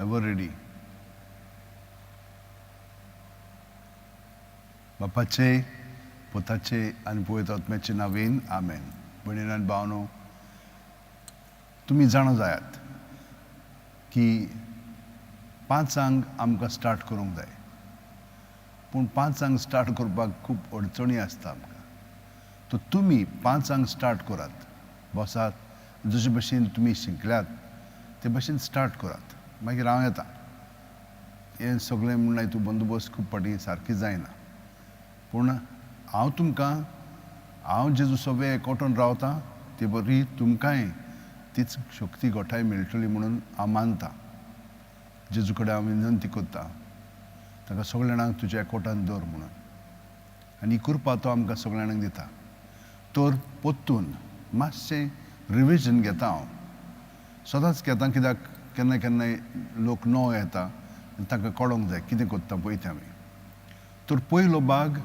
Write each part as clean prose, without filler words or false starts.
Ever ready. बापाचे, पुताचे आनी पवित्र आत्म्याचे नांवेन, आमेन. भयणीन आनी भावनो, तुमी जाणा जायात की पांचांक आमकां स्टार्ट करूंक जाय, पूण पांचांक स्टार्ट करपाक खूब अडचणी आसता आमकां. तर तुमी पांचांक स्टार्ट करात, बसात, जशे भशेन तुमी शिकल्यात ते भशेन स्टार्ट करात, मागीर हांव येता. हें सगळें म्हणल्यार तूं बंदोबस्त खूब फावटी सारकी जायना, पूण हांव तुमकां, हांव जेजू सगळें एकवटून रावता ते बरी तुमकांय तीच शक्ती गोठाय मेळटली म्हणून हांव मानता. जेजू कडेन हांव विनंती करता ताका सगळ्या जाणांक तुज्या एकवटान दवर म्हणून, आनी कृपा तो आमकां सगळ्या जाणांक दिता. तर परतून मातशें रिविजन घेता हांव, सदांच घेता, कित्याक केन्ना केन्नाय लोक नवो येता आनी तांकां कळोंक जाय कितें करता पळय तें आमी. तर पयलो भाग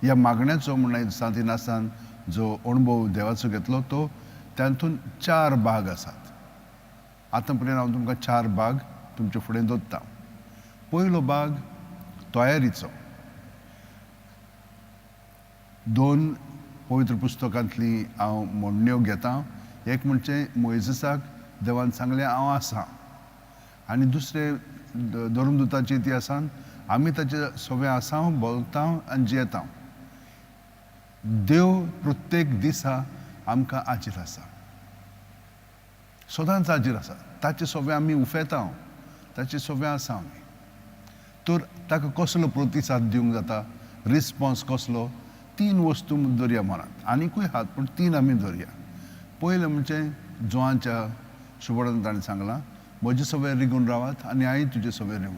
ह्या मागण्याचो म्हणल्यार सांत इनासान जो अणभव देवाचो घेतलो तो तातूंत चार भाग आसात. आतां पर्यंत हांव तुमकां चार भाग तुमचे फुडें दवरता. पयलो भाग तयारीचो. दोन पवित्र पुस्तकांतली हांव म्हणण्यो घेता. एक म्हणजे मोयजेसाक देवान सांगलें हांव आसा, आनी दुसरें धर्मदुताच्या इतिहासान आमी ताचे सगळें आसा, बोलता आनी जियेता. देव प्रत्येक दिसा आमकां हाजीर आसा, सदांच हाजीर आसा. ताचे सगळें आमी उफेता, ताचे सगळें आसा आमी. तर ताका कसलो प्रतिसाद दिवंक जाता, रिस्पोन्स कसलो? तीन वस्तू दरया मनांत, आनिकूय आहात पूण तीन आमी दरया. पयलें म्हणजे जोवांच्या शुभडान ताणें सांगलां, म्हजे सगळें रिगून रावात आनी हांवें तुजे सगळें रिगून.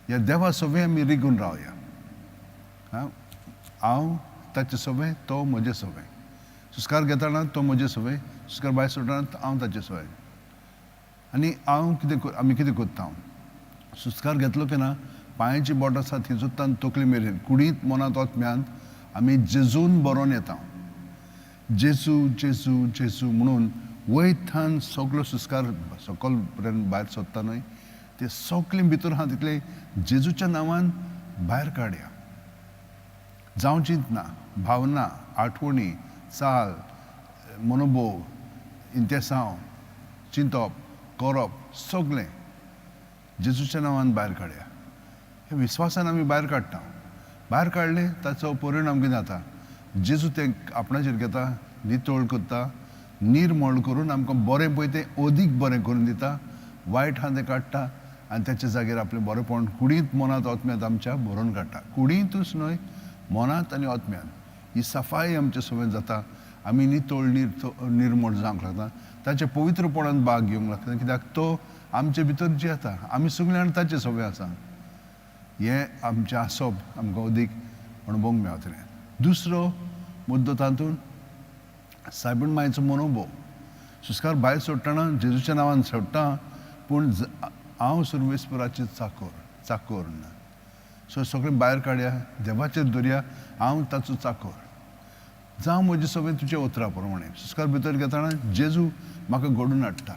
ह्या देवा सगळें आमी रिगून रावया. हांव ताचे सगळें, तो म्हजे सगळें. सुस्कार घेतना तो म्हजे सगळें, सुस्कार भायर सोडटना हांव ताचे सगळें. आनी हांव कितें, आमी कितें करता, सुस्कार घेतलो की ना पांयाची बोट आसा थंयसून तकली मेरेन कुडींत मनांत ओतम्यांत आमी जेजून बरोवन येता. जेजू जेजू जेजू म्हणून वयतान सगलो सुस्कार सकल पर्यंत भायर सोदता न्हय, ते सगळें भितर आहा तितलें जेजूच्या नांवान भायर काडया. जावं चिंतना, भावना, आठवणी, चाल, मनोभोव, इंतेसांव, चिंतप, करप, सगळें जेजूच्या नांवान भायर काडया. हे विस्वासान आमी भायर काडटा. भायर काडलें ताचो परिणाम कितें जाता, जेजू तें आपणाचेर घेता, नितळ करता, निर्मळ करून आमकां बरें पळय तें अदीक बरें करून दिता, वायट आहा तें काडटा आनी ताच्या जाग्यार आपलें बरेंपण कुडींत मनांत ओतम्यांत आमच्या भरोवन काडटा. कुडींतूच न्हय, मनांत आनी ओतम्यांत ही सफाई आमच्या सगळें जाता. आमी नितळ निर्मळ जावंक लागता, ताच्या पवित्रपणान भाग घेवंक लागता, कित्याक तो आमचे भितर जियेता, आमी सगळे जाण ताचे सगळें आसा. हें आमचें आसप आमकां अदीक अणभवंक मेळटलें. दुसरो मुद्दो तातूंत सायबीण मायचो मनोभोव. सुस्कार भायर सोडटना जेजूच्या नांवान सोडटा, पूण हांव सुर्वेस्पराची चाकोर, चाकोर ना. सो सगळें भायर काडया, देवाचेर दवरया, हांव ताचो चाकोर. जावं म्हजें सगळें तुज्या उतरा प्रमाणें. सुस्कार भितर घेतना जेजू म्हाका घडून हाडटा.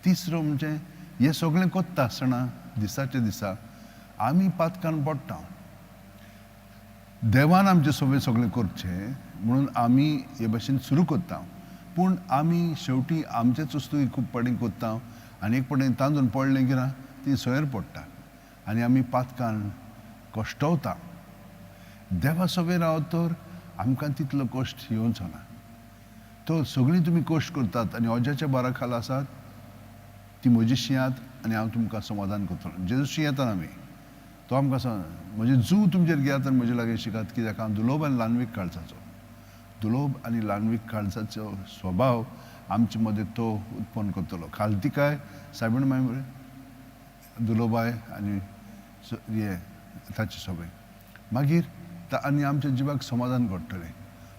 तिसरो म्हणजे हें सगळें करता आसतना दिसाच्या दिसा आमी पातकान पडटा. देवान आमचें सगळें सगळें करचें म्हणून आमी हे भशेन सुरू करता, पूण आमी शेवटी आमचेच वस्तू खूब फावटी करता आनी एक फावटी तांदून पडलें की ना ती सोयर पडटा आनी आमी पातकान कश्टवता. देवा सगळें रावत तर आमकां तितलो कश्ट येवचो ना. तर सगळीं तुमी कश्ट करतात आनी अजाच्या बारा खाला आसात ती म्हजी शिंयात आनी हांव तुमकां समाधान करतलो. जेजू शिंयेता आमी, तो आमकां सांग म्हजें जू तुमचेर घेयात आनी म्हजे लागीं शिकात, कित्याक हांव दुलोब आनी ल्हानवीक काळजाचो. दुलोब आनी ल्हानवीक काळजाचो स्वभाव आमचे मदें तो उत्पन्न करतलो. खालतिकाय सायबीण माय मरे दुलोबाय आनी हे ताचे सगळें मागीर आनी आमच्या जिवाक समाधान घडटलें.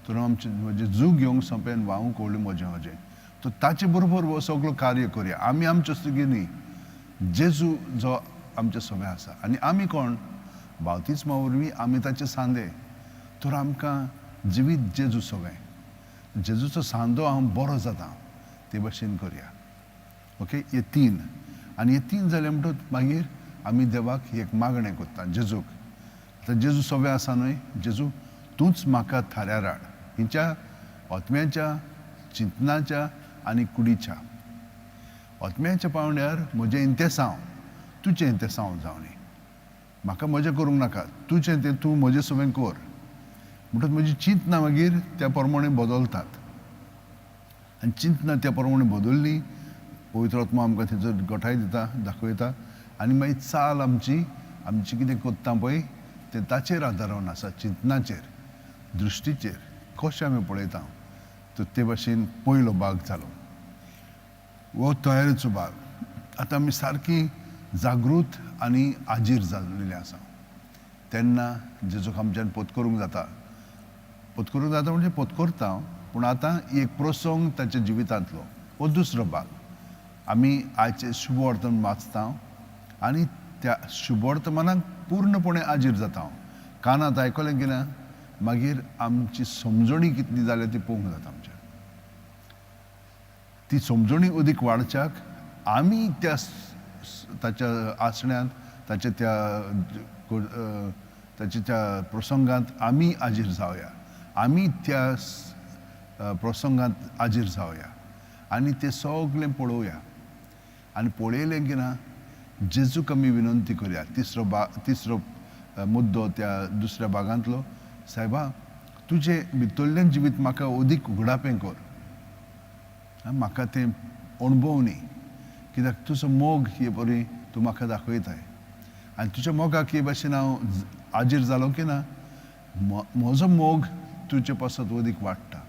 तर आमचें म्हजें जू घेवंक सोंपें आनी व्हांवूंक व्हडलें म्हजें म्हजें. तर ताचे बरोबर हो सगळो कार्य करया. आमी आमच्यो स्तुगी न्ही, जेजू जो आमचे सगळें आसा आनी आमी कोण, बावतिस्मा वरवीं आमी ताचे सांदे. तर आमकां जिवीत जेजू सगळें, जेजूचो सांदो हांव बरो जाता ते भशेन करया. ओके, हे तीन. आनी हे तीन जाले म्हणटकच मागीर आमी देवाक एक मागणें करता जेजूक. आतां जेजू सगळें आसा न्हय, जेजू तूंच म्हाका थाऱ्यार हाड हिच्या आत्म्याच्या, चिंतनाच्या आनी कुडीच्या. आत्म्याच्या पावंड्यार म्हजें इंतेसांव तुजें इंतेसांव जावनी, म्हाका म्हजें करूंक नाका, तुजें तें तूं म्हजें सगळें कर. म्हणटकच म्हजी चिंतना मागीर त्या प्रमाणे बदलतात आनी चिंतना त्या प्रमाणे बदलली पवित्र आत्मा आमकां थंयसर गठाय दिता, दाखयता आनी मागीर चाल आमची आमची कितें करता पळय तें ताचेर आदारून आसा, चिंतनाचेर, दृश्टीचेर कशें आमी पळयता. तर ते भाशेन पयलो भाग जालो हो तयारेचो भाग. आतां आमी सारकी जागृत आनी आजीर जाल्ले आसा तेन्ना जेजूक आमच्यान पोत करूंक जाता. पोत करूंक जाता म्हणजे पोत करता, पूण आतां एक प्रसंग ताच्या जिवितांतलो हो दुसरो भाग. आमी आयचे शुभवर्तमान वाचता आनी त्या शुभवर्तमानाक पूर्णपणे आजीर जाता. कानांत आयकलें की ना मागीर आमची समजणी कितली जाल्या ती पळोवंक जाता आमच्या. ती समजणी अदीक वाडच्याक आमी त्या ताच्या आसण्यांत, ताच्या त्या ताच्या त्या प्रसंगांत आमी आजीर जावया, आमी त्या प्रसंगांत आजीर जावया आनी तें सगळें पळोवया. आनी पळयलें की ना जेजूक आमी विनंती करया. तिसरो मुद्दो त्या दुसऱ्या भागांतलो, सायबा तुजें भितरलें जिवीत म्हाका अदीक उगडापें कर, म्हाका तें अणभव न्ही, कित्याक तुजो मोग हे बरी तूं म्हाका दाखयताय आनी तुज्या मोगाक हे भाशेन हांव आजीर जालो की ना म्हजो मोग तुजे पासत अदीक वाडटा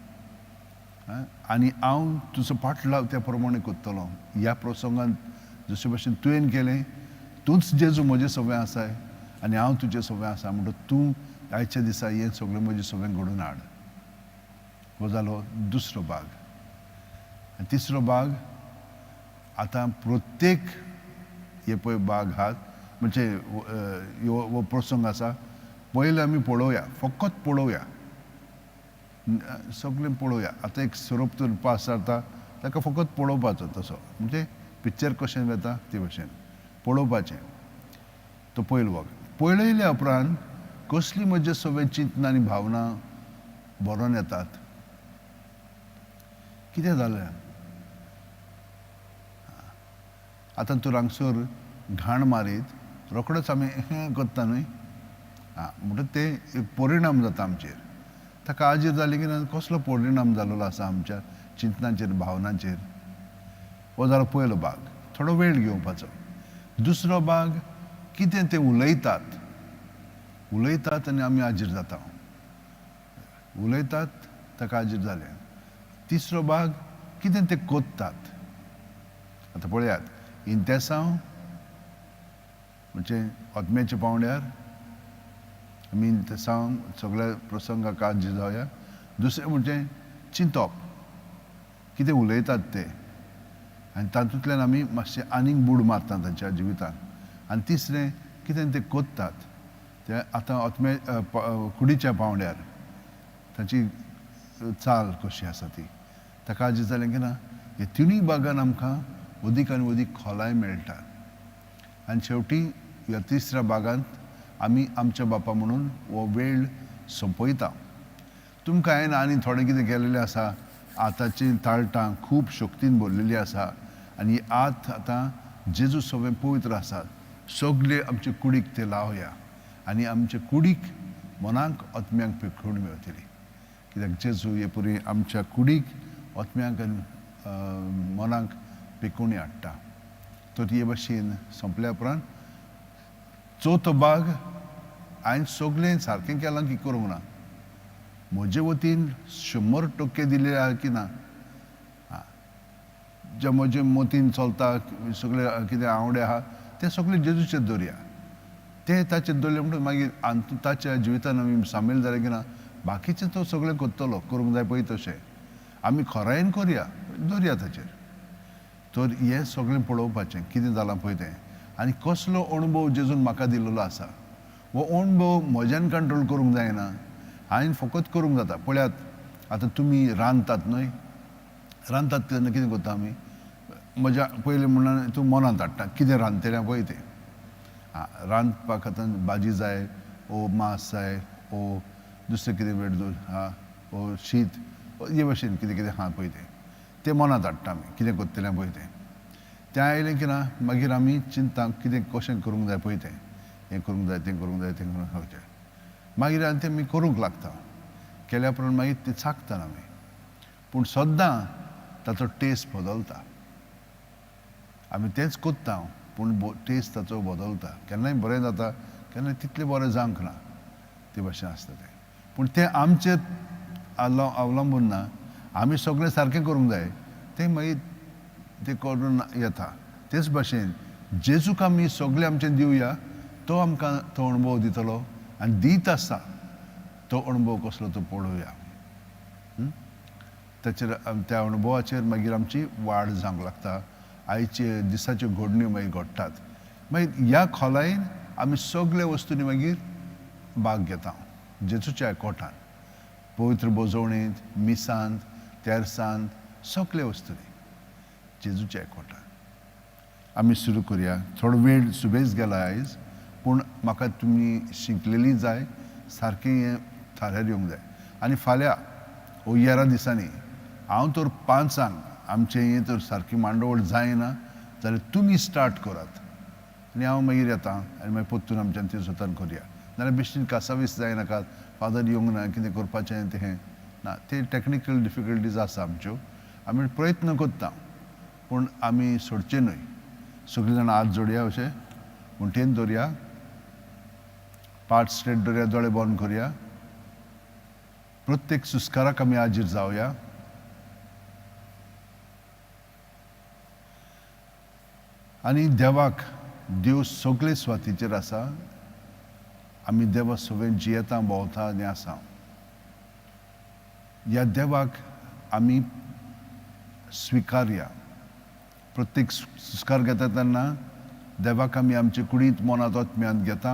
आनी हांव तुजो पाटलाव त्या प्रमाणे करतलो. ह्या प्रसंगान जशे भाशेन तुवें केलें, तूंच जेजू म्हजें सगळें आसाय आनी हांव तुजें सगळें आसा, म्हणटकच तूं आयच्या दिसा हें सगळें म्हजें सगळें घडोवन हाड. हो जालो दुसरो भाग. आनी तिसरो भाग आतां प्रत्येक हे पळय भाग आहात म्हणजे हो प्रसंग आसा पयलें आमी पळोवया, फकत पळोवया, सगळें पळोवया. आतां एक सोरोप तर पास जाता ताका फकत पळोवपाचो, तसो म्हणजे पिक्चर कशें वता ते भशेन पळोवपाचें. तो पयलो भाग पळयल्या उपरांत कसली म्हजे सगळे चिंतना आनी भावना भरोन येतात, कितें जालें आतां तूं रांगसर घाण मारीत रोखडोच आमी हें करता न्हय, आं म्हणटकच ते एक परिणाम जाता आमचेर. ताका आजीर जाली की ना कसलो परिणाम जाल्लो आसा आमच्या चिंतनाचेर, भावनांचेर. हो जालो पयलो भाग, थोडो वेळ घेवपाचो. दुसरो भाग कितें ते उलयतात, उलयतात आनी आमी आजीर जाता, उलयतात ताका आजीर जालें. तिसरो भाग कितें ते कोत्तात. आतां पळयात इंतेसांव म्हणजे आत्म्याच्या पावंड्यार आमी इंतेसांव सगळ्या प्रसंगाक आजीर जावया. दुसरें म्हणजे चिंतप, कितें उलयतात ते आनी तातूंतल्यान आमी मातशें आनीक बूड मारता तांच्या जिवितान. आनी तिसरें कितें ते कोत्तात ते आतां आत्म्या कुडीच्या पावंड्यार ताची चाल कशी आसा ती ताका आजी जालें की ना. हे तिनूय भागान आमकां अदीक आनी अदीक खोलाय मेळटा. आनी शेवटी ह्या तिसऱ्या भागांत आमी आमच्या बापा म्हणून हो वेळ सोंपयता. तुमकां हांवें आनी थोडें कितें केलेलें आसा. आतांची ताळटां खूब शक्तीन भरलेली आसा आनी आत आतां जेजू सगळें पवित्र आसात, सगळे आमचे कुडीक ते लावया आनी आमचे कुडीक मनाक आत्म्यांक पिकोवण मेळटली. कित्याक जेजू हे पुरी आमच्या कुडीक आत्म्यांक आनी मनाक पिकोवणी हाडटा. तर हे भाशेन सोंपल्या उपरांत चवथो भाग हांवें सगळें सारकें केलां की करूंक ना, म्हजे वतीन 100% दिले आहा की ना, जे म्हजे मतीन चलता सगळे कितें आवडे आहा ते सगळे जेजूचेर दवरया. ते ताचेर दवरले म्हणटकच मागीर ताच्या जिवितान आमी सामील जाले की ना बाकीचें तो सगळें करतलो, करूंक जाय पळय तशें आमी खोरायेन करया, दवरया ताचेर. तर हें सगळें पळोवपाचें कितें जालां पळय तें आनी कसलो अणभव जेजून म्हाका दिल्लो आसा. हो अणभव म्हज्यान कंट्रोल करूंक जायना, हांवें फकत करूंक जाता. पळयात आतां तुमी रांदतात न्हय, रांदतात तेन्ना कितें करता आमी, म्हज्या पयलीं म्हणून तूं मनांत हाडटा कितें रांदतलें पळय तें. आं, रांदपाक आतां भाजी जाय ओ मांस जाय ओ दुसरें कितें वेडदूर आं ओ शीत हे भशेन कितें कितें आहा पळय तें तें मनांत हाडटा आमी कितें करतलें पळय तें. तें आयलें की ना मागीर आमी चिंता कितें कशें करूंक जाय पळय तें, हें करूंक जाय तें करूंक जाय तें करूंक जाय. मागीर आनी तें आमी करूंक लागता. केल्या उपरांत मागीर तें चाखता आमी. पूण सद्दां ताचो टेस्ट बदलता. आमी तेंच कोत्ता पूण टेस्ट ताचो बदलता. केन्नाय बरें जाता केन्नाय तितलें बरें जावंक ना ते भाशेन आसता तें. पूण तें आमचेर अवलंबून ना. आमी सगळें सारकें करूंक जाय तें मागीर तें करून येता. तेच भाशेन जेजूक आमी सगळें आमचें दिवया तो आमकां तो अणभव दितलो आनी दीत आसा. तो अणभव कसलो तो पळोवया. ताचेर त्या अणभवाचेर मागीर आमची वाड जावंक लागता. आयचे दिसाच्यो घडण्यो मागीर घडटात. मागीर ह्या खोलायेन आमी सगळ्या वस्तूंनी मागीर भाग घेता जेजूच्या कोटान, पवित्र बोजवणेंत, मिसांत, तेरसांत, सगळ्या वस्तूंनी जेजूच्या कोटान. आमी सुरू करुया. थोडो वेळ सुबेज गेला आयज, पूण म्हाका तुमी शिकलेली जाय, सारकें हें थाऱ्यार येवंक जाय. आनी फाल्यां ओ येरा दिसांनी हांव तर 5 आमचें हें तर सारकी मांडवळ जायना जाल्यार तुमी स्टार्ट करात आनी हांव मागीर येता आनी मागीर परतून आमच्यान तें स्वतान करुया. नाल्यार बेश्टीन कासावीस जायनाकात, फादर येवंक ना कितें करपाचें तें ना, ते टॅक्निकल डिफिकल्टीज आसा आमच्यो. आमी प्रयत्न करता पूण आमी सोडचे न्हय. सगळीं जाणां हात जोडया, अशें मुठयेन दवरया, पाट स्ट्रेट दवरया, दोळे बंद करुया. प्रत्येक सुस्काराक आमी हाजीर जावया. आनी देवाक, देव सगळे स्वातीचेर आसा. आमी देवा सगळें जियेता, भोंवता आनी आसा. ह्या देवाक आमी स्विकारया. प्रत्येक सुस्कार घेता तेन्ना देवाक आमी आमचे कुडींत, मनांत, आत्म्यांत घेता.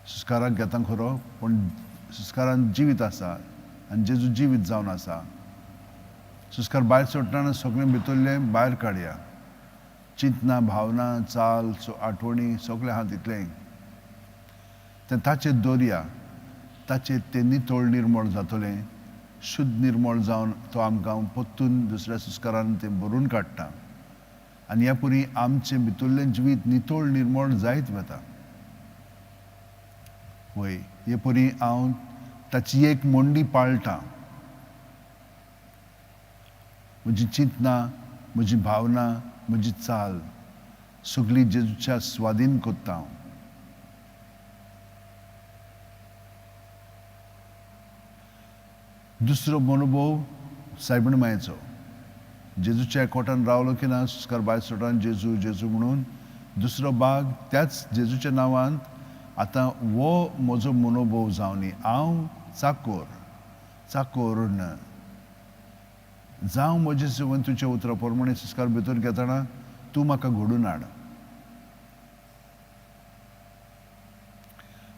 सुस्काराक घेता खरो, पूण सुस्कारान जिवीत आसा आनी जेजू जिवीत जावन आसा. सुस्कार भायर सोडटना सगळें भितरलें भायर काडया. चिंतना, भावना, चाल, आठवणी सगळें आहा तितलें तें ताचेर दवरया. ताचेर तें नितळ निर्मळ जातलें. शुद्ध निर्मळ जावन तो आमकां परतून दुसऱ्या सुस्कारान तें भरून काडटा आनी ह्या पुरी आमचें भितरलें जिवीत नितळ निर्मळ जायत वता. वय हे परी हांव ताची एक मोंडी पाळटा. म्हजी चिंतना, म्हजी भावना, म्हजी चाल सगळी जेजूच्या स्वाधीन करता हांव. दुसरो अनुभव सायबण मायेचो. जेजूच्या एकवटान रावलो की ना सुस्कार भायर सोडून जेजू जेजू म्हणून दुसरो भाग त्याच जेजूच्या नांवान आतां हो म्हजो मनोभव जावनी. हांव चाकोर, चाकोर जावं म्हजें जिवन तुज्या उतरा प्रमाणे सुस्कार भितर घेतना तूं म्हाका घडून हाड.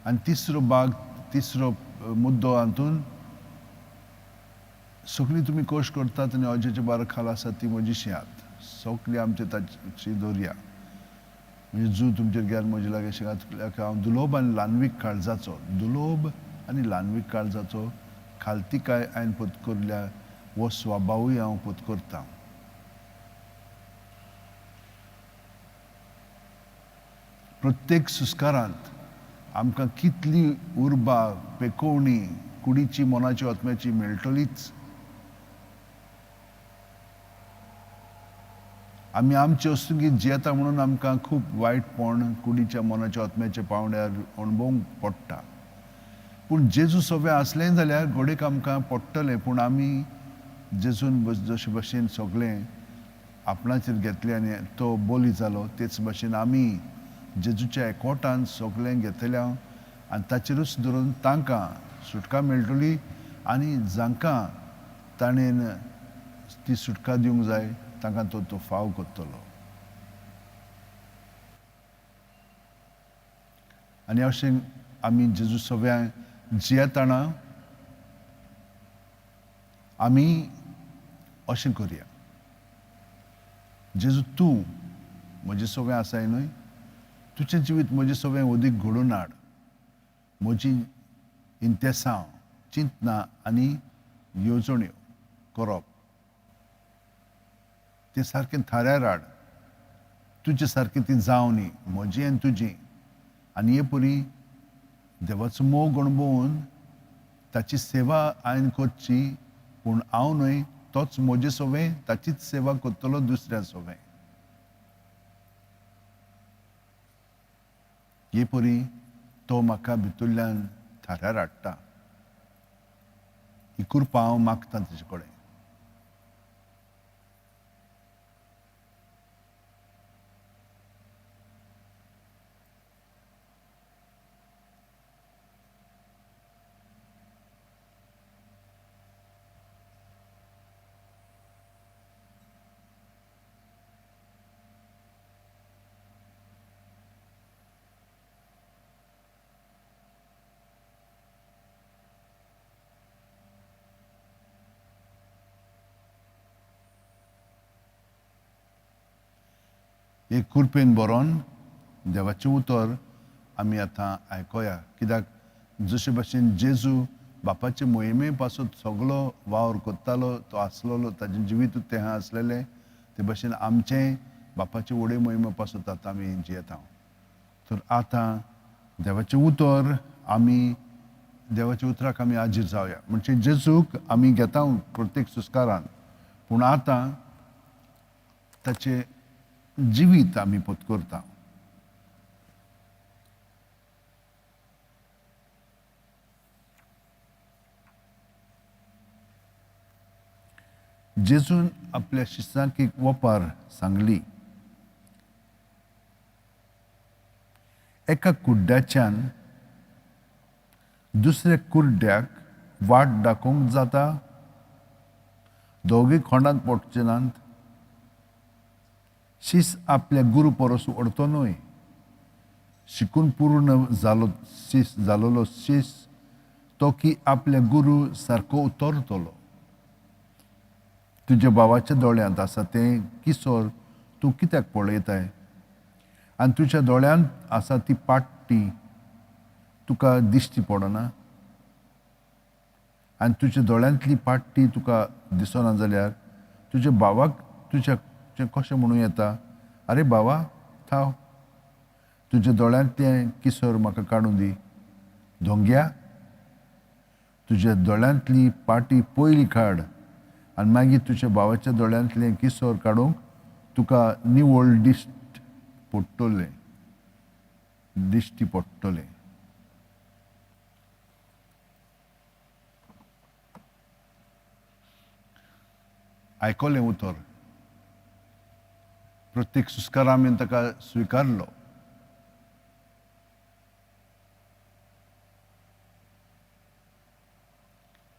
आनी तिसरो भाग, तिसरो मुद्दो हातूंत सगळीं तुमी कोश करतात आनी अजेचे बारा खाला आसात ती म्हजी शियात सगळीं आमचे ताची दवरया. म्हणजे जू तुमचेर गेल म्हजे लागीं शिकात हांव दुलोब आनी ल्हानवीक काळजाचो, दुलोब आनी ल्हानवीक काळजाचो खालतिकाय हांवें पत्करल्या हो स्वभावूय हांव पत्करतां. प्रत्येक सुस्कारांत आमकां कितली उर्बा, पेकोवणी कुडीची, मनाची, आत्म्याची मेळटलीच. आमी आमचे वस्तुगीत जियेता म्हणून आमकां खूब वायटपण कुडीच्या, मनाच्या, आत्म्याच्या पांवड्यार अणभवूंक पडटा. पूण जेजू सगळें आसलें जाल्यार घोडेक आमकां पडटलें. पूण आमी जेजून जशे भशेन सगळें आपणाचेर घेतलें आनी तो बोली जालो, तेच भशेन आमी जेजूच्या एकवटान सगळें घेतल्या आनी ताचेरूच धरून तांकां सुटका मेळटली आनी जांकां ताणें ती सुटका दिवंक जाय तांकां तो तो फाव करतलो. आनी अशें आमी जेजू सगळ्यांक जियेतना आमी अशें करुया. जेजू तूं म्हजे सोवें आसाय न्हय, तुजें जिवीत म्हजें सोवें ओदीक घडोवन हाड. म्हजी इंतेसांव, चिंतना आनी येवजण्यो करप तें सारकें थाऱ्यार हाड. तुजे सारकें ती जावं न्ही, म्हजी आनी तुजी. आनी हे परी देवाचो मोग अणभवून ताची सेवा हांवें करची, पूण हांव न्हय, तोच म्हजे सोवें ताचीच सेवा करतलो दुसऱ्या सोवें. हे परी तो म्हाका भितरल्यान थाऱ्यार हाडटा. ही कृपा हांव मागतां तेजे कडेन. एक कृपेन बरोवन देवाचें उतर आमी आतां आयकोया. कित्याक जशे भाशेन जेजू बापाचे मोहिमे पासून सगलो वावर करतालो, तो आसलेलो, ताजें जिवीत तें आसलेलें, ते भाशेन आमचें बापाचे व्हडे मोहिमे पासून आतां आमी जियेता. तर आतां देवाचें उतर आमी देवाच्या उतराक आमी हाजीर जावया. म्हणजे जेजूक आमी घेता प्रत्येक सुस्कारान, पूण आतां ताचें जिवीत आमी पत्करता. जेजून आपल्या शिसांक एक वपार सांगली. एका कुड्ड्याच्यान दुसऱ्या कुड्ड्याक वाट दाखोवंक जाता? दोगूय खोंडांत पडचे नात? शीस आपल्या गुरू परस व्हडतो न्हय. शिकून पूर्ण जालो शीस जालोलो शीस तो की आपल्या गुरू सारको उतरतलो. तुज्या भावाच्या दोळ्यांत आसा तें किसोर तूं कित्याक पळयताय, आनी तुज्या दोळ्यांत आसा ती पाट्टी तुका दिश्टी पडना? आनी तुज्या दोळ्यांतली पाट्टी तुका दिसना जाल्यार तुज्या भावाक तुज्या कशें म्हणूं येता, अरे भावा थाव, तुज्या दोळ्यांतलें किसोर म्हाका काडून दी. धोंग्या, तुज्या दोळ्यांतली पाटी पयली काड आनी मागीर तुज्या भावाच्या दोळ्यांतलें किसोर काडूंक तुका निवळ दिश्ट पडटलें, दिश्टी पडटलें. आयकलें उतर, प्रत्येक सुस्कारा आमी ताका स्विकारलो.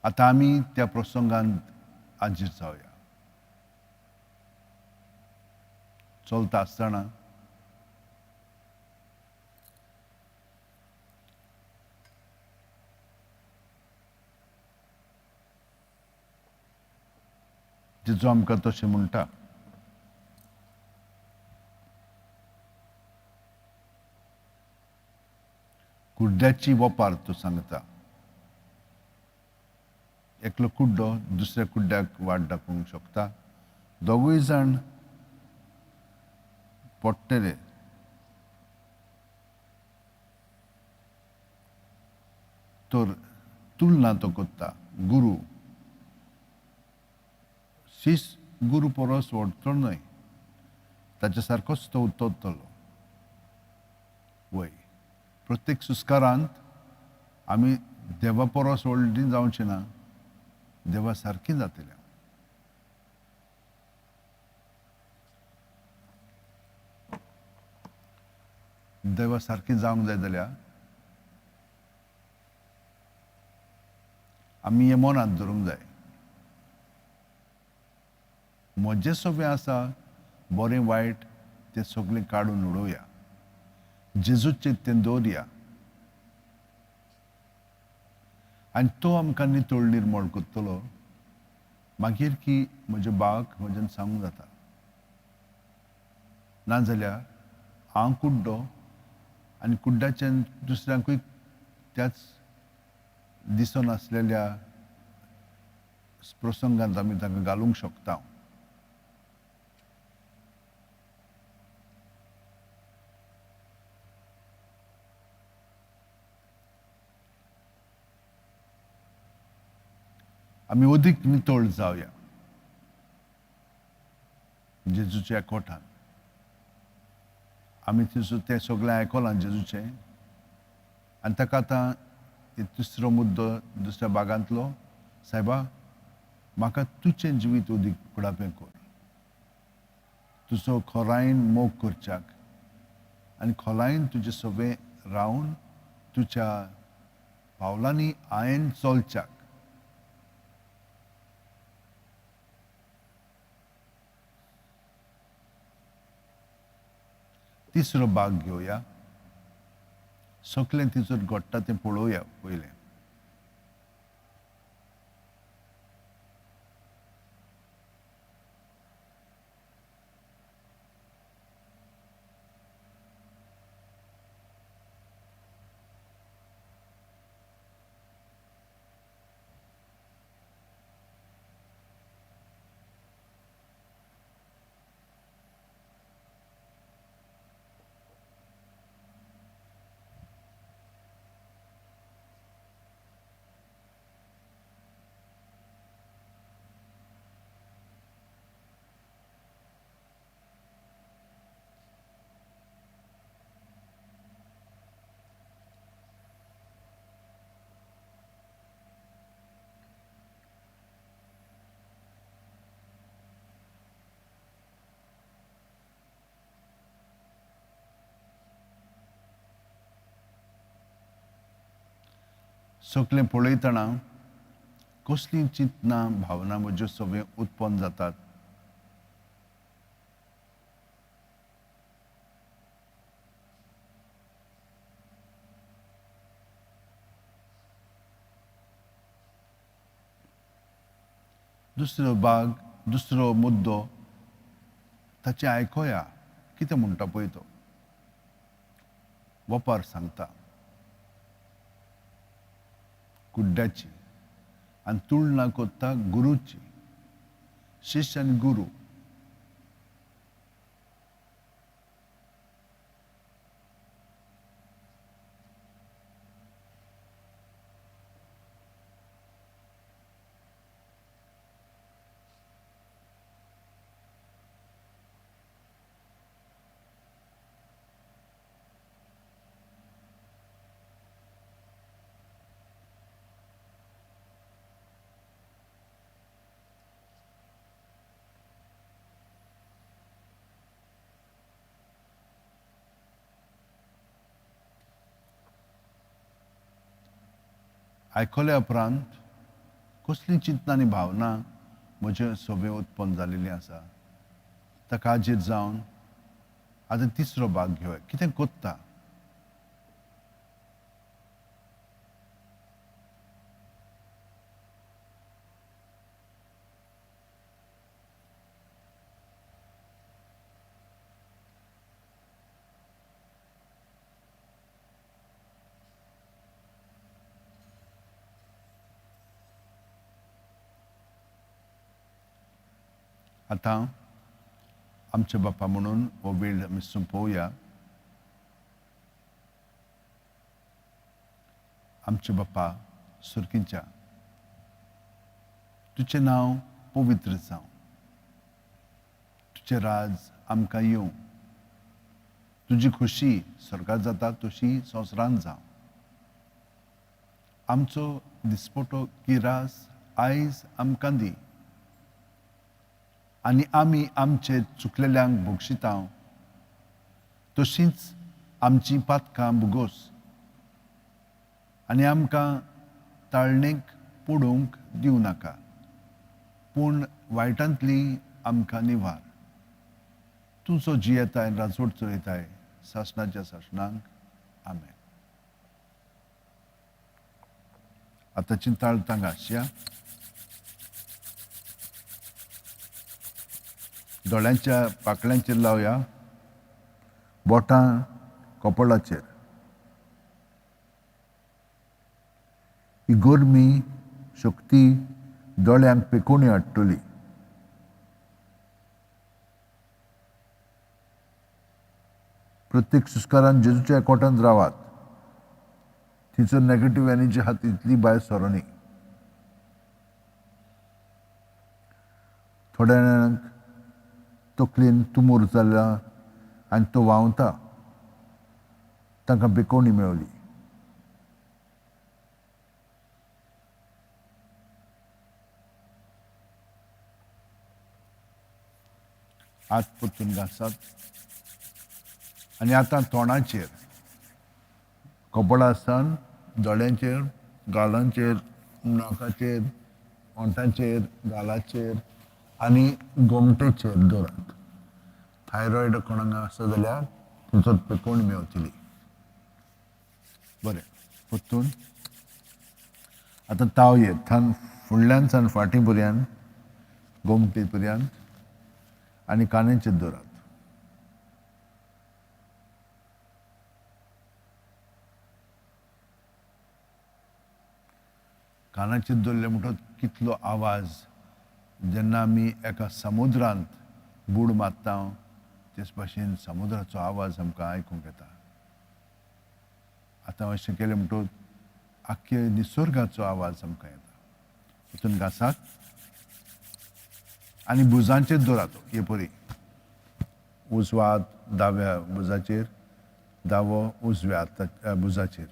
आतां आमी त्या प्रसंगांत हाजीर जावया. चलता आसतना जेजू आमकां तशें म्हणटा. कुड्ड्याची वपार तो सांगता. एकलो कुड्डो दुसऱ्या कुड्ड्याक वाट दाखोवंक शकता, दोगूय जाण पडटले. तर तुलना तो करता. गुरू शीस गुरू परस व्हडतो न्हय, ताच्या सारकोच तो उतरतलो. वय प्रत्येक सुस्कारांत आमी देवा परस व्हडली जावचे ना, देवा सारकी जातले. देवा सारकी जावंक जाय जाल्यार आमी हें मनांत धरूंक जाय. म्हजें सगळें आसा बरें वायट तें सगळें काडून उडोवया, जेजूचें तें दवरया आनी तो आमकां नितळ निर्मळ करतलो. मागीर की म्हज्या बाक म्हज्यान सांगूंक जाता. नाजाल्यार हांव कुड्डो आनी कुड्ड्याच्यान दुसऱ्यांकूय त्याच दिसनासलेल्या प्रसंगांत आमी तांकां घालूंक शकता. आमी अदीक नितळ जावया जेजूच्या कोठान. आमी थंयसर तें सगळें आयकलां जेजूचें आनी ताका आतां तिसरो मुद्दो दुसऱ्या भागांतलो, सायबा म्हाका तुजें जिवीत अदीक कुडापें कर, तुजो खोलायेन मोग करच्याक आनी खोलायेन तुजें सगळें रावन तुज्या पावलांनी हांवें चलच्याक. तिसरो भाग घेवया, सगळें तिचो घडटा तें पळोवया पयलें. सगळें पळयतना कसलीं चिंतनां भावना म्हज्यो सगळें उत्पन्न जातात. दुसरो भाग, दुसरो मुद्दो ताचें आयकोया कितें म्हणटा पळय तो वपार सांगता कुड्ड्याची आनी तुळना कोत्ता गुरूची, शिष्य आनी गुरू. आयकल्या उपरांत कसलीं चिंतनां आनी भावना म्हजे सगळें उत्पन्न जालेलीं आसा ताका हाजीर जावन आतां तिसरो भाग घेवया. कितें कोत्ता? आतां आमच्या बापा म्हणून हो वेळ आमी सोंपोवया. आमच्या बापा सुर्कीच्या, तुजें नांव पवित्र जावं, तुजें राज आमकां येवं, तुजी खुशी स्वर्गात जाता तशी संवसारांत जावं. आमचो दिसपटो किरास आयज आमकां दी आनी आमी आमचे चुकलेल्यांक भोगशिता तशींच आमची पातकां भुगोस आनी आमकां ताळणेक पडूंक दिवं नाका, पूण वायटांतली आमकां निवार. तुजो जियेताय राजवट चलयताय सासणाच्या सासणांक. आमेन. आतां चिंताळ तांगा आसया. दोळ्यांच्या पाकळ्यांचेर लावया. बोटां कपळाचेर. ही गरमी शक्ती दोळ्यांक पेकोणी हाडटली. प्रत्येक सुस्कारान जेजूच्या एकवटांत रावात. थंयसर नॅगेटीव एनर्जी आहा तितली भायर सरोनी. थोड्या जाणांक तकलेन तुमोर जाल्या आनी तो व्हांवता, तांकां बेकोणी मेवली. हात परतून घांसात आनी आतां तोंडाचेर, कपडा आसतान दोळ्यांचेर, गालांचेर, नाकाचेर, ओंठांचेर, गालाचेर आनी गोमटेचेर दवरात. थायरॉयड कोणाक आसा जाल्यार थंयसर पेकोवणी मेवतली. बरें, परतून आतां ताव येत थान फुडल्यान सान फाटीं पर्यंत, गोमटे पर्यंत आनी कानाचेर दवरात. कानाचेर दवरलें म्हणटकच कितलो आवाज, जेन्ना आमी एका समुद्रांत बूड मारता तेच भाशेन समुद्राचो आवाज आमकां आयकूंक येता. आतां अशें केलें म्हणटकच आख्खे निसर्गाचो आवाज आमकां येता. तितून घांसात आनी भुजांचेर दवरात हे परी, उजवा हात दाव्या भुजाचेर, दावो उजव्या हाता भुजाचेर.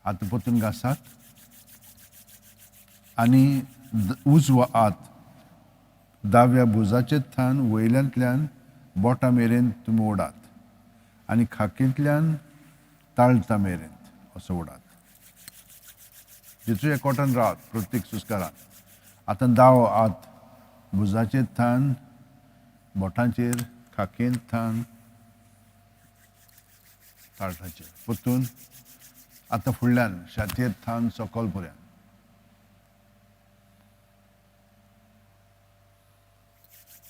हात परतून घांसात आनी उजवो हात दाव्या भुजाचेर थान वयल्यांतल्यान बोटां मेरेन तुमी ओडात आनी खाकेंतल्यान ताळटा मेरेन असो ओडात. जेजू एकवटान रावत प्रत्येक सुस्कारान. आतां दावो हात भुजाचेर थान बोटांचेर, खाकेंत थान ताळटाचेर. परतून आतां फुडल्यान छातयेर थान सकल पर्यंत.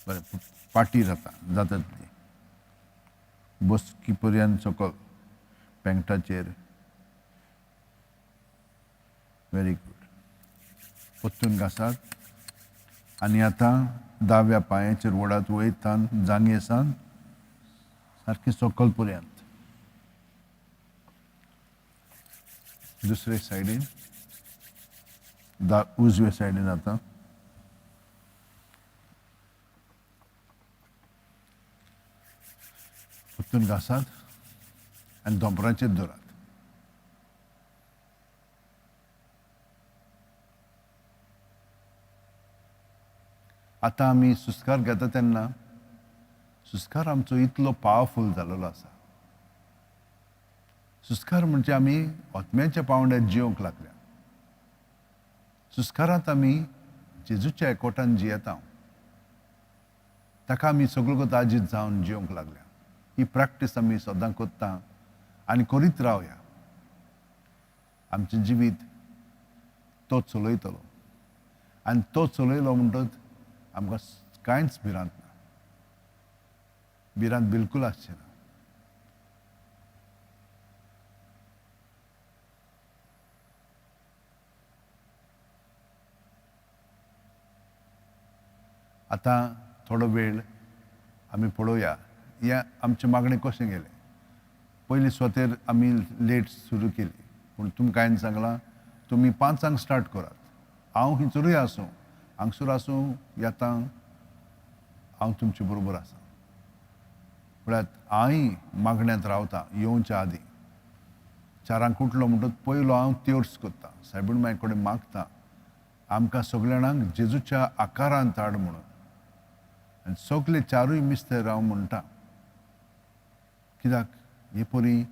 बरें, पाटीर आतां जाता तितली बसकी पर्यंत सकल पेंगटाचेर. Very good. परतून घांसात आनी आतां दाव्या पांयाचेर ओडात वयर थान जांगे सान सारकें सकल पर्यंत. दुसरे सायडीन, उजवे सायडीन आतां. परतून घांसात आनी दोंपराचेर दवरात. आतां आमी सुस्कार घेता तेन्ना सुस्कार आमचो इतलो पावरफूल जाल्लो आसा. सुस्कार म्हणजे आमी आत्म्याच्या पांवड्यार जिवंक लागल्या. सुस्कारांत आमी जेजूच्या एकवटान जियेता, ताका आमी सगळो आजीत जावन जिवंक लागल्या. ही प्रॅक्टीस आमी सदां करता आनी करीत रावया. आमचें जिवीत तो चलयतलो आनी तो चलयलो म्हणटच आमकां कांयच भिरांत ना, भिरांत बिलकूल आसची ना. आतां थोडो वेळ आमी पळोवया हें आमचें मागणें कशें गेलें. पयली सुवातेर आमी लेट सुरू केली, पूण तुमकां हांवें सांगलां तुमी 5 स्टार्ट करात. हांव हिंचरूय आसूं, हांगसर आसूं, येता, हांव तुमचे बरोबर आसा. म्हळ्यार हांवूय मागण्यांत रावता. येवच्या आदीं 4 उठलो म्हणटकच पयलो हांव त्योर्स करता, सायबीण माय कडेन मागता आमकां सगल्या जाणांक जेजूच्या आकारांत हाड म्हणून. आनी सगले 4 मिस्तेर हांव म्हणटा, कित्याक हे परी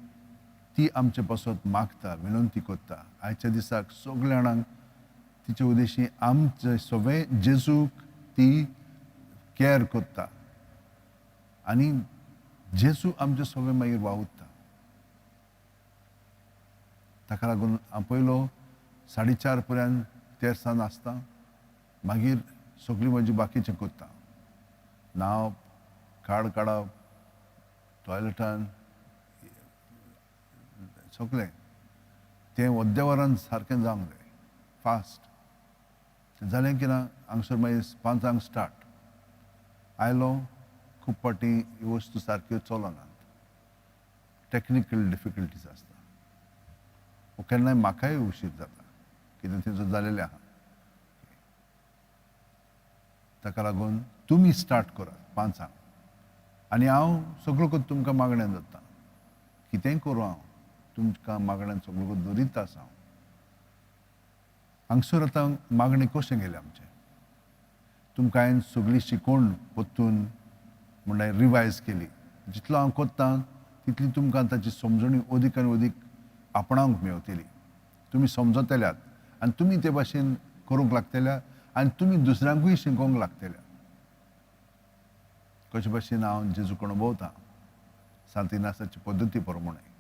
ती आमचे पासत मागता, विनंती करता. आयच्या दिसाक सगल्या जाणांक तिचे उद्देशी आमचे सगळे जेजूक ती कॅर करता आनी जेजू आमचे सगळे मागीर वावुरता. ताका लागून हांव पयलो 4:30 पर्यंत तेरसान आसता, मागीर सगळीं म्हजी बाकीचें करता. न्हांवप, खाड काडप, टॉयलेटान सगळें तें अर्द्या वरान सारकें जावंक जाय फास्ट. जालें की ना हांगसर मागीर 5 स्टार्ट आयलो. खूब फावटी ह्यो वस्तू सारक्यो चलनात, टॅक्निकल डिफिकल्टीज आसता. केन्नाय म्हाकाय उशीर जाता, कितें थंयसर जालेलें आहा. ताका लागून तुमी स्टार्ट करात 5. आनी हांव सगळो करून तुमकां मागण्यान दवरता, कितेंय करूं हांव तुमकां मागण्यान सगळो करून दवरीत आसा हांव. हांगसर आतां मागणें कशें गेलें आमचें, तुमकां हांवें सगळी शिकोवण परतून म्हणल्यार रिवायज केली. जितलो हांव कोत्ता तितली तुमकां ताची समजणी अदीक आनी अदीक आपणावंक मेवतली. तुमी समजतल्यात आनी तुमी ते भाशेन करूंक लागतल्या आनी तुमी दुसऱ्यांकूय शिकोवंक लागतल्या. कशे भाशेन हांव जेजू अणभवतां सांत इनासाची पद्दती प्रमाणे.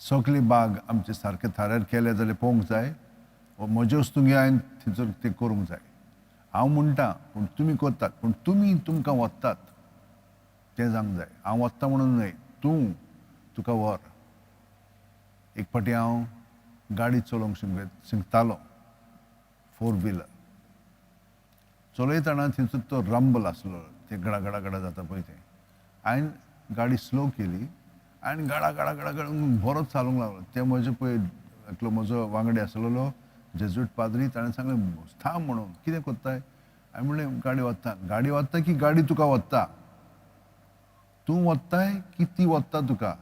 सगळे बाग आमचे सारके थाऱ्यार केले जाल्यार पळोवंक जाय, म्हजे वस्तूंक हांवें थंयसर तें करूंक जाय. हांव म्हणटा पूण तुमी करतात, पूण तुमी तुमकां वतात तें जावंक जाय. हांव वता म्हणून न्हय, तूं तुका व्हर. एक फावटी हांव गाडी चलोवंक शिकतालो, 4 व्हिलर चलयतना थंयसर तो रंबल आसलो, ते गडा गडा गडा जाता पळय तें. हांवें गाडी स्लो केली आनी गडा गडा गडा गडा बरोच चालूंक लागलो. ते म्हजे पळय एकलो म्हजो वांगडी आसलेलो जेजूट पाद्री, ताणें सांगलें थांब म्हणून, कितें कोत्ताय? हांवें म्हणलें गाडी वता. गाडी वता की गाडी तुका वता, तूं वताय की ती वता तुका?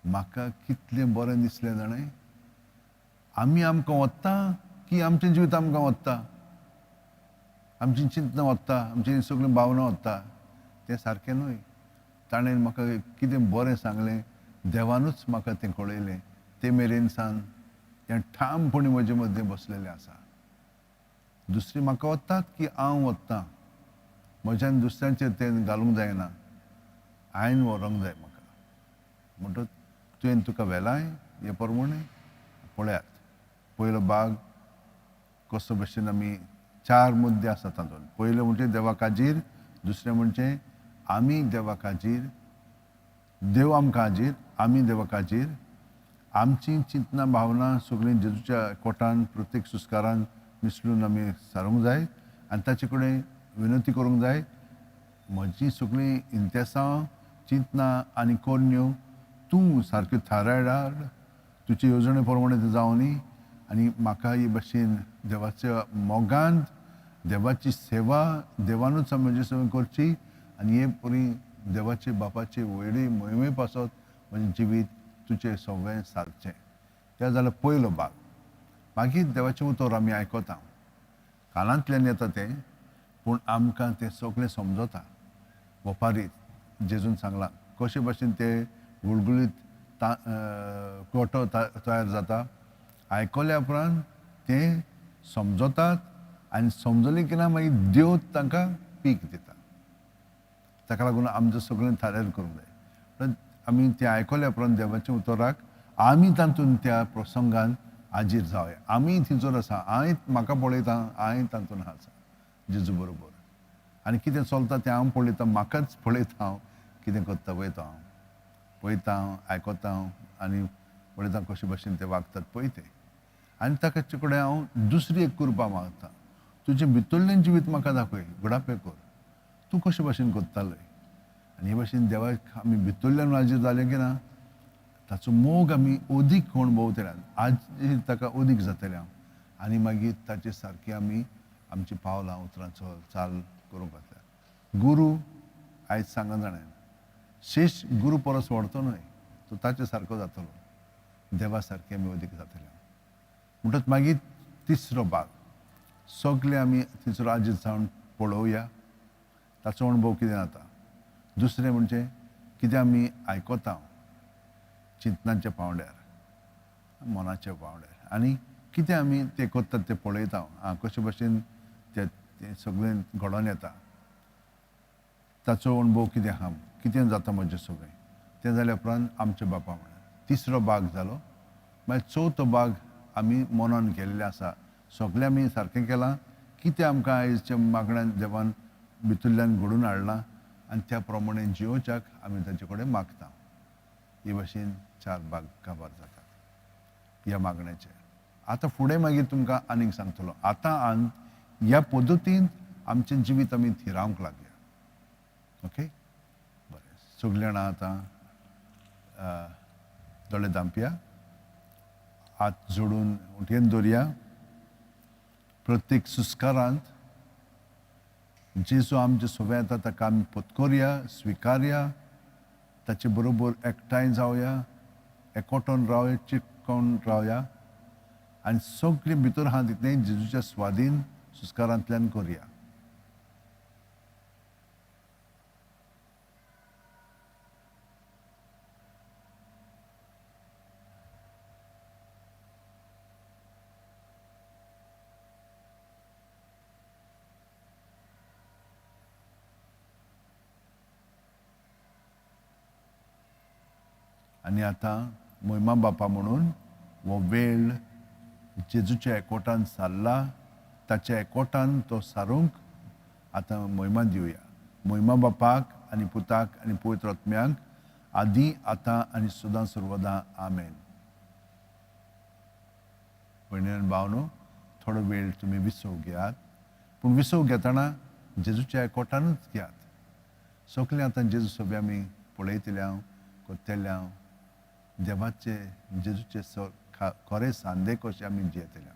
म्हाका कितलें बरें दिसलें जाणें, आमी आमकां वता की आमचें जिवीत आमकां वता, आमचीं चिंतनां वता, आमची सगळीं भावनां वता. तें सारकें न्हय. ताणें म्हाका कितें बरें सांगलें, देवानूच म्हाका तें कळयलें. ते मेरेन सान हें ठामपणी म्हजे मदें बसलेलें आसा. दुसरी म्हाका वतात की हांव वतां, म्हज्यान दुसऱ्यांचेर तें घालूंक जायना, हांवें व्हरूंक जाय म्हाका. म्हणटच तुवें तुका व्हेलाय हे प्रमाणे पळयात. पयलो भाग कसो भशेन आमी 4 मुद्दे आसा तातूंत. पयलें म्हणजे देवा खातीर, दुसरें म्हणजे आमी देवा खातीर, देव आमकां हाजीर, आमी देवा खातीर. आमची चिंतनां भावनां सगळीं जेजूच्या कोटान प्रत्येक सुस्कारान मिसळून आमी सारूंक जाय आनी ताचे कडेन विनंती करूंक जाय. म्हजी सगळीं इंतेसां चिंतनां आनी करण्यो तूं सारक्यो थारायडार, तुजे येवजणे प्रमाणे तें जावनी आनी म्हाका हे भाशेन देवाच्या मोगांत देवाची सेवा देवानूच म्हजे सेवा करची आनी हे परी देवाचे बापाचे वयले मोहिमे पासत म्हजें जिवीत तुजें सगळें सारचें. तें जालें पयलो भाग. मागीर देवाचें उतर आमी आयकता, कानांतल्यान येता तें, पूण आमकां तें सगळें समजता. वपारीत जेजून सांगलां कशे भाशेन ते गुळगुळीत गोटो तयार जाता. आयकल्या उपरांत तें समजतात आनी समजलें की ना मागीर देव तांकां पीक दिता. ताका लागून आमचें सगळें थारायल करूंक जाय. पण आमी तें आयकल्या उपरांत देवाच्या उतराक आमी तातूंत त्या प्रसंगान हाजीर जावया. आमी थंयसर आसा, हांवें म्हाका पळयता, हांवें तातूंत आसा जेजू बरोबर. आनी कितें चलता तें हांव पळयता, म्हाकाच पळयता हांव कितें करता पळयता हांव, पळयता हांव, आयकता हांव आनी पळयता कशे भाशेन ते वागतात पळय तें. आनी ताका कडेन हांव दुसरी एक कृपा मागता, तुजें भितरलें जिवीत म्हाका दाखय, घडापें कर, तूं कशे भाशेन करतालो. आनी हे भाशेन देवाक आमी भितरल्यान हाजीर जालें की ना ताचो मोग आमी अदीक अणभवतले, आज ताका अदीक जातलें हांव. आनी मागीर ताचे सारकें आमी आमची पावलां उतरां चल चाल करूंक वतले. गुरू आयज सांगा जाणें, शेष गुरू परस व्हडतो न्हय, तो ताचे सारको जातलो, देवा सारकें आमी अदीक जातले. म्हणटच मागीर तिसरो भाग सगळे आमी थंयसर आजीर जावन पळोवया ताचो अणभव कितें जाता. दुसरें म्हणजे कितें आमी आयकता चिंतनाच्या पांवड्यार, मनाच्या पांवड्यार, आनी कितें आमी तें करतात तें पळयता, आं कशे भाशेन तें सगळें घडोवन येता, ताचो अणभव कितें आहा, कितें जाता म्हजें सगळें तें जाल्या उपरांत आमच्या बापा म्हणल्यार तिसरो भाग जालो. मागीर चवथो भाग आमी मनान केल्लें आसा, सगळें आमी सारकें केलां कितें आमकां आयच्या मागण्यान देवान भितरल्यान घडोवन हाडलां आनी त्या प्रमाणे जियोवच्याक आमी ताचे कडेन मागता. हे भाशेन चार भाग काबार जातात ह्या मागण्याचे. आतां फुडें मागीर तुमकां आनीक सांगतलो. आतां ह्या पद्दतीन आमचें जिवीत आमी थिरावंक लागया. ओके, बरें, सगळीं जाणां आतां दोळे धांपया, हात जोडून उठयेन दवरया. प्रत्येक सुस्कारांत जेजू आमचे सोबे येता ताका आमी पत्करया, स्विकारया, ताचे बरोबर एकठांय जावया, एकवटोन रावया, चिटकोन रावया आनी सगळें भितर आहा तितलें जेजूच्या स्वाधीन सुस्कारांतल्यान करया. आनी आतां मोहिमा बापा म्हणून हो वेळ जेजूच्या एकवटान सारला, ताच्या एकवटान तो सारूंक आतां मोहिमा दिवया. मोहिमा बापाक आनी पुताक आनी पवित्र आत्म्यांक आदी, आतां आनी सदां सर्वदां. आमेन. भयणी आनी भावनो, थोडो वेळ तुमी विसव घेयात, पूण विसव घेतना जेजूच्या एकवटानूच घेयात. सगळें आतां जेजू सोबे आमी पळयतले हांव, करतले हांव, देवाचे जेजूचे खरे सांदे कशे आमी जियेतले.